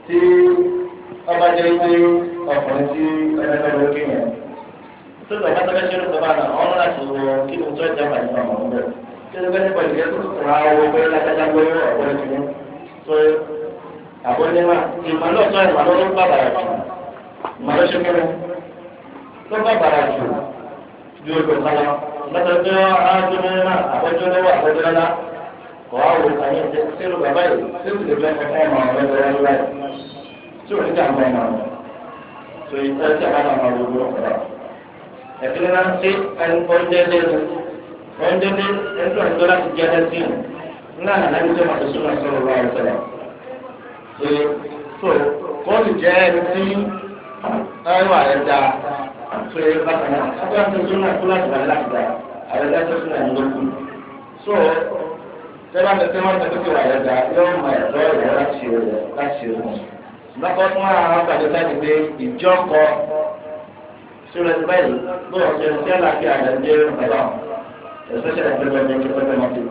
Tí ọba jẹ́ pé ọkùnrin tí ọba ló kéèyàn tó lọ bá tẹ́lẹ̀ ṣeré tó bá náà ọ̀run láti wọ kí ni tó ẹja pàdé náà wọ́n bẹ̀rẹ̀ kí ló bẹ́ẹ̀ nípa ìgbẹ́ tó kùnà owó pé lágbájá gbé ọ̀pọ̀ ìtùnú tó àbọ̀lẹ́wà ìmọ̀ náà tó ìmọ̀ ló bàbàrà jù ìmọ̀ ló ṣe kéré tó bàbàrà jù ju odò kan lọ lọ́tọ̀ tó ájú mẹ́rin àbọ̀jú lọ́wọ́ àbọ̀jú lọ́la kọ́ àwọn òkàní sínú bàbá yìí sínú lè fẹ́ fẹ́ ọmọ ọ̀rẹ́ lọ́wọ́ láì tí ò ní jàǹbá ọmọ rẹ̀ tó ìtẹ́ tí a bá máa wọ ọ̀rọ̀ ẹ̀fín náà ṣe ọ̀ndẹ́dẹ́ ọ̀ndẹ́dẹ́ ẹ̀ńtọ́ ẹ̀ńtọ́ láti jẹ́ ẹ̀sìn náà nàbí tó máa tó súnmọ́ sọ̀rọ̀ wá ẹ̀sẹ̀ ṣe tó kó sì jẹ́ ẹni tí ẹ̀rọ rẹ̀ da tó yẹ bákan náà ẹ̀ńtọ́ tó súnmọ́ tó láti wà láti dà àrẹ̀dá tó súnmọ́ ẹ̀ lókun so tẹ́lá tẹ́lá máa ń tẹ́lá tó wà rẹ̀ da yóò máa ẹ̀tọ́ ìwọ láti rẹ̀ láti rẹ̀ lọ́kọ́ fún àwọn àgbàdo láti gbé ìjọ́kọ sórí ẹni báyìí lọ́wọ́ ṣe ṣe àlàáfíà rẹ̀ ń jẹ́ ọ̀dọ́ especially ẹgbẹ́ bẹ́ẹ̀ ní pẹ́pẹ́ máa ti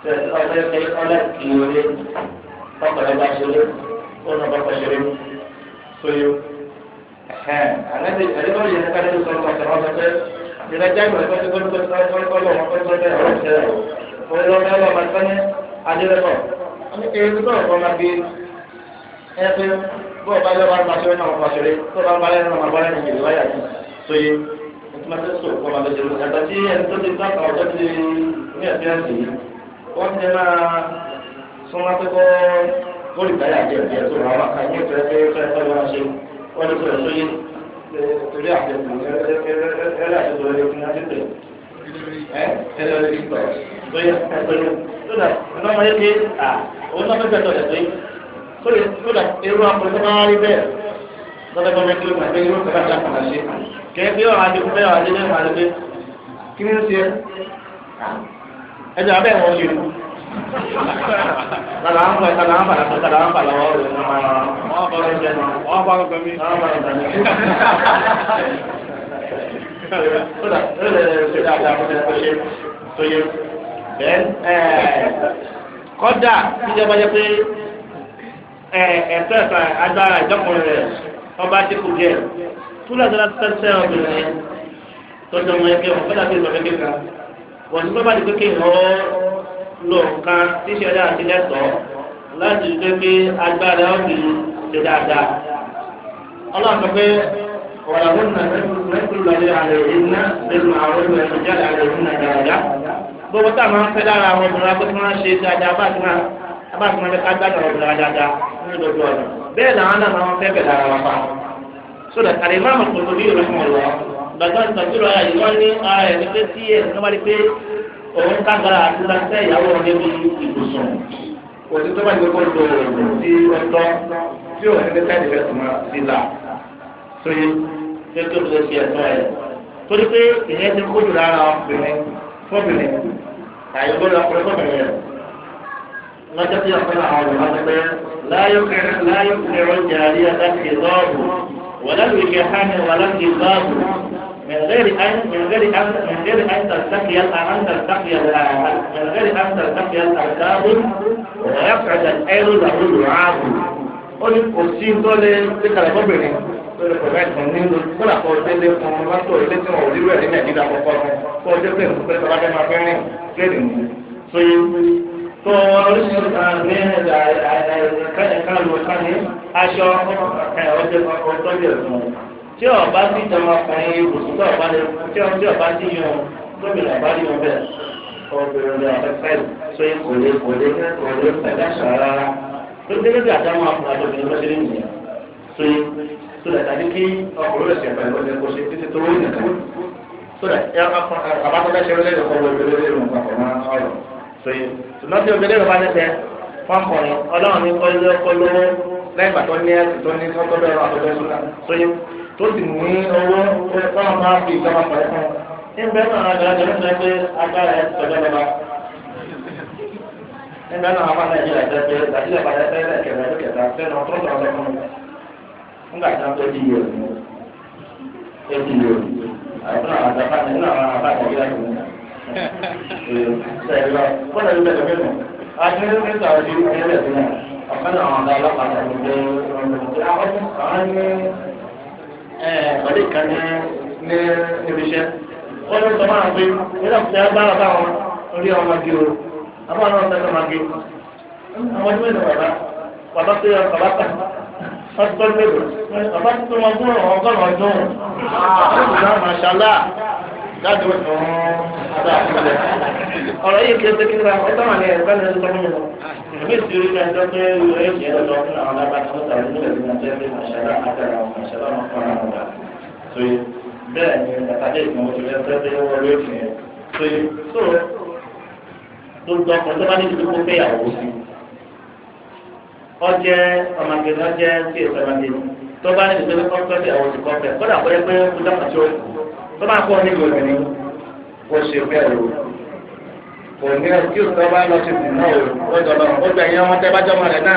ṣe ọlẹ́ ṣe ọlẹ́ kì í orí ọkọ̀rẹ́ bá ṣeré ó nà bá ṣeré sóyó. Àlẹ́ àdébọ̀ yẹn ká ló sọ ọ̀sẹ̀ wọn sọ pé ìrẹ́jà ìgbà tó ti gbọ́dọ̀ ẹgbẹ́ bọ́ọ̀ bá lọ́wọ́ máa ṣeré náà máa ṣeré tó bá ń bá lẹ́nu máa bá lẹ́nu ìlú wáyà ní sóye nítorí tó sọ kọ́ máa lọ ṣeré yàtọ̀ tí ẹni tó ti dáka ọjọ́ ti ní ẹ̀fíẹ́ǹsì yìí wọ́n ti máa súnmọ́ tó kọ́ lórí ìdáyà díẹ̀ díẹ̀ tó rà wá ká ní ìfẹ́ fẹ́ fẹ́ fẹ́ wọ́n ṣe wọ́n lè sọ̀rọ̀ sóye torí àtẹ̀kù ẹ̀rẹ́ àtẹ̀kù ẹ̀rẹ́ kódà irú akọ̀tún máa rí bẹ́ẹ̀ lọ́dọ̀ bá mẹ́kí ló máa gbé irú kọ́lá ìjà kàlà ṣe kẹ́ bí ọ̀rọ̀ adé fún bẹ́ẹ̀ adé lẹ́nu adé pé kí ni ń ṣe ẹjọ́ abẹ́ wọn ṣe kàlà ń fà kàlà ń fà lọ́wọ́ kàlà ń fà lọ́wọ́ rẹ̀ wọ́n bá ń jẹun wọ́n bá ń gbẹmí. Wọ́n bá ń gbẹmí. Kódà ó lè ṣe dáadáa fún ẹ ṣe tó yẹ bẹ́ẹ̀ kọ́dà ìjọba jẹ́ pé ẹ̀ẹ́dẹ́ ẹ̀fà agbára ìjọkùnrin rẹ̀ ọba dínkù díẹ̀ túlẹ̀ tó láti tẹ́sẹ̀ obìnrin tọ́jú ọmọ ẹgbẹ́ wọn fẹ́lá bí ìlọ́fẹ́ kíkà wọ́n ti bá di pé kéèyàn lò nǹkan tí ìṣẹ̀lẹ̀ àti lẹ́tọ̀ọ́ láti rí pé agbára ọ̀gbìn ṣe dáadáa. Ọlọ́run sọ pé wàlàhùn náà mẹ́tò lọ́lẹ́ àlẹ́ ìhìnà nínú àwọn ìrìnàjò àlẹ́ ìhìnà dáadáa. Gbogbo táwọn máa ń fẹ́ lára àwọn obìnrin wa pé kí wọ́n ṣe dáadáa bá ti máa abá tí wọn fẹ́ ká gbádùn ọ̀rọ̀ dáadáa nínú gbogbo ọ̀nà bẹ́ẹ̀ làwọn náà máa ń fẹ́ bẹ̀ lára wa pa. So that Al-Imam Al-Qurtubi rahimahullah gbàgbọ́ ìtọ́jú ara yìí wọ́n ní ara ẹ̀ ní pé tí ẹ̀ ní wọ́n bá di pé òun kágbára àti lásẹ̀ ìyàwó wọn débi ibùsùn. Òtún tó bá ti kó lo oògùn tí ó tọ́ tí òun ní sẹ́ẹ̀dì fẹ́ tún máa sí là sóyè pé kí o lè ṣe ẹ̀tọ́ ẹ̀. Torí pé ìyẹn ti kójú lára obìnrin fóbìnrin àyẹ̀wò ọkùnrin fóbìnrin rẹ̀ lọ́jọ́ tí ọ̀pẹ́ náà àwọn olùmọ̀ pé láyé kẹrọ jàrí àtàkì lọ́ọ̀bù wàlá ìkẹhánì wàlá ìbáàbù من غير أن من غير أن من غير أن تلتقي أن تلتقي من غير أن تلتقي الأركاب ويقعد الأير له لعاب. ó ní kò sí tó lé lékalẹ̀ fọ́bìnrin tó lè pẹ̀lú ẹ̀sìn nínú kódà kó délé fún un mọ́tò ilé tí wọn ò rírú ẹ̀ ní Nàìjíríà kọ́kọ́ fún kó o dé pé nǹkan pé tọ́lá fẹ́ máa fẹ́ rìn tírèdì ní. sóyè tó oríṣiríṣi ní ẹ̀ka ló ká ní aṣọ ọjọ́ ọtọ́jú ẹ̀fọn tí ọba sí ìjọba ọkùnrin ibùsùn tí ọba tí ọba sí yan gómìnà bá rí wọn bẹ́ẹ̀ obìnrin rẹ̀ ọ̀fẹ́ fẹ́ẹ̀ sóyè kò lè kò lè kò lè fẹ́ dáṣà rárá tó dé lórí àdámọ́ ọkùnrin àti obìnrin lọ́sẹ̀rẹ̀ nìyẹn sóyè tó lẹ̀ tàbí kí ọkùnrin rẹ̀ ṣẹ̀fẹ̀ lọ́sẹ̀ kó ṣe títí tó rí nìkan tó lẹ̀ àbátọ́fẹ́ ṣe lórí ọkọ̀ sọyìn ṣùgbọ́n tí obìnrin rẹ̀ bá ní sẹ́ fọkùnrin ọlọ́run ní kọ́ lówó lẹ́yìn ìgbà tó ní ẹ̀sìn tó ní tó bẹ̀rẹ̀ àtọ́jọ́ sùnà sọyìn tó sì ní owó tọ́lọ́ máa fi ìjọba pẹ̀lú fún un. Níbẹ̀ náà àgbàlagbà ló sọ pé agbára ẹ̀ tọ́jọ́ lọ́ba. Níbẹ̀ náà àwọn Nàìjíríà jẹ́ pé Nàìjíríà bá yẹ fẹ́rẹ̀ kẹrẹ kẹta fẹ́ràn tó tọ̀ ọ́ fún un. Nígbà tí wọ́n tó di yòó di yòó àìsàn àwọn àgbà nínú àwọn àbá Nàìjíríà tó ní. Sẹ́yìn lọ, kọ́lá yóò bẹ̀rẹ̀ mẹ́nu. Àti nínú ìta ọdún ẹ̀rẹ́ tó náà. Ọ̀kan náà àwọn ọ̀gá ọlọ́pàá ti gbé àwọn ní pẹ̀lú ìkan ní níbi iṣẹ́. Wọ́n ní sọ máa gbé nígbà tí a bá wà báwọn orí ọmọ gé o. Àbá náà sọ máa gé. Àwọn ọdún mélòó bàbá? Bàbá tó yọ bàbá tà. Wọ́n ti tọ́jú mélòó? Bàbá tó wọn gún ọgọ́rùn-ún ọdún. Màṣálá jáde wọ́n fún ọ̀rọ̀ yìí kì í ṣe kíkà ó táwọn ní ẹ̀ka ní ẹ̀sọ́ fún mi lọ. Èmi sì rí ẹjọ́ pé ìwé ìṣẹ́ lọ́dọ̀ fún àwọn alábàtà tó tàbí nílẹ̀ ní àti ẹgbẹ́ màṣálá àtàrà àwọn màṣálá wọn fún àwọn ọ̀gá. So bẹ́ẹ̀ ni bàtà dé ìgbìmọ̀ tó lẹ́sẹ̀ pé wọ́n lóye fún yẹn. So gbogbo ọkùnrin tó bá ní ìdíkó fẹ́yàwó sí. Ọjẹ́ ọmọge ọjẹ́ tí èso ọmọge tó bá ní ìdíkó fẹ́yàwó sí kọ́fẹ́ kódà kó yẹ pé kó dákà tí ó kù tó bá kọ́ nílò obìnrin kó ṣe bẹ́ẹ̀ o kò ní kí o tó bá lọ sí ìsìn náà o lọ́dọ̀ lọ́wọ́ ó gbẹ̀yìn ọmọ tẹ́ bá jọmọ rẹ̀ náà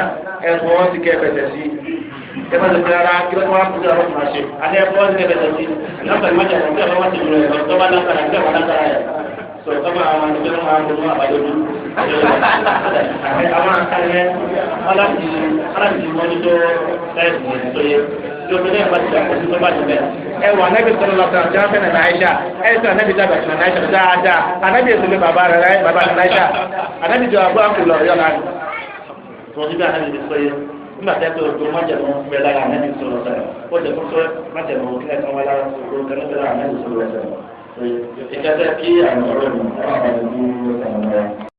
ẹ̀fọ́ wọn ti kẹ́ ẹ̀fẹ̀sẹ̀ sí ẹ bá ti fi rárá kí ló wá kú sí ọ̀rọ̀ máa ṣe àti ẹ̀fọ́ wọn ti kẹ́ ẹ̀fẹ̀sẹ̀ sí lọ́pàá ìmọ̀jà kí ọ̀rọ̀ wọn ti lù rẹ̀ tó bá lágbára kí ọ̀rọ̀ lágbára rẹ̀ sọ tó máa wọn ti fẹ́ máa ronú àbájọ́dú àwọn akárẹ́ aláti mọ́nítọ́ láìsí tó yẹ tí o bẹ́ẹ̀ bá ti dàpọ̀ sí tó bá ti bẹ́ẹ̀. Ẹ wà anabi sọlọ lọsàn tí wọn fẹ́ nà Aisha ẹ sọ anabi dàgbà sí nà Aisha dáadáa anabi èso lé bàbá rẹ bàbá nà Aisha anabi jọ àbúrò àkùlọ yọ lánàá. Tó ti bí anabi ti sọ yẹ nígbà tí a tó tó májẹ̀mú bẹ lára anabi sọlọ sọlọ ó jẹ kó sọ májẹ̀mú kílẹ̀ kan wá lára tó kẹ́lẹ́ bẹ lára anabi sọlọ sọlọ. Ìkẹtẹ kí àwọn ọ̀rọ̀ mi àwọn ọ̀rọ̀ mi.